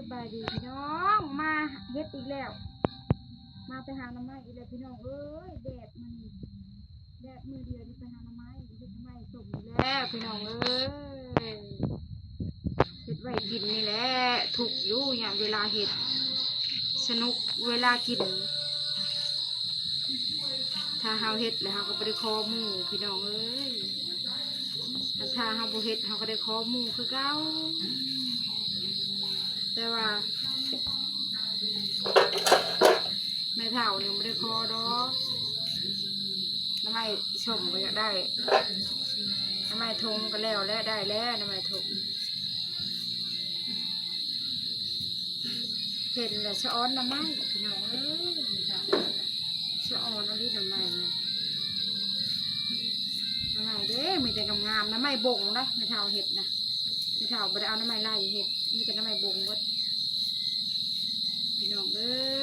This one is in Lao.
ສະບາຍດີພີ່ນ້ອງ ມາເຮັດອີກແລ້ວ ມາໄປຫາໜໍ່ໄມ້ອີກແລ້ວພີ່ນ້ອງເອີຍ ແດດມື້ນີ້ ແດດມື້ດຽວນີ້ໄປຫາໜໍ່ໄມ້ ເຮັດໜໍ່ໄມ້ສົ້ມອີກແລ້ວພີ່ນ້ອງເອີຍ ເຮັດໄວ້ກິນນີ້ແຫຼະ ທຸກຢູ່ຍາມເວລາເຮັດ ສະໜຸກເວລາກິນ ຖ້າເຮົາເຮັດແລ້ວເຮົາກໍບໍ່ໄດ້ຂໍໝູ່ພີ່ນ້ອງເອີຍ ຄັນຖ້າເຮົາບໍ່ເຮັດເຮົາກໍໄດ້ຂໍໝູ່ຄືເກົ່າ ແຕ່ວ່າແມ່ເຖົ້ານີ້ບໍ່ໄດ້ຂໍດອກ ໜໍ່ໄມ້ສົ້ມກໍຢາກໄດ້ ໜໍ່ໄມ້ຖົງກໍແລ້ວແຫຼະ ໄດ້ແລ້ວໜໍ່ໄມ້ຖົງ. ເຫັນແລ້ວສະອອນໜໍ່ໄມ້ພີ່ນ້ອງເອີຍ ສະອອນອີ່ຫຼີໜໍ່ໄມ້ນະ ໜໍ່ໄມ້ເດ້ ມີແຕ່ງາມໆ ໜໍ່ໄມ້ບົງນະ ແມ່ເຖົ້າເຮັດນະ ແມ່ເຖົ້າບໍ່ໄດ້ເອົາໜໍ່ໄມ້ໄລ່ເຮັດ ມີແຕ່ໜໍ່ໄມ້ບົງເບິດ ພີ່ນ້ອງເອີ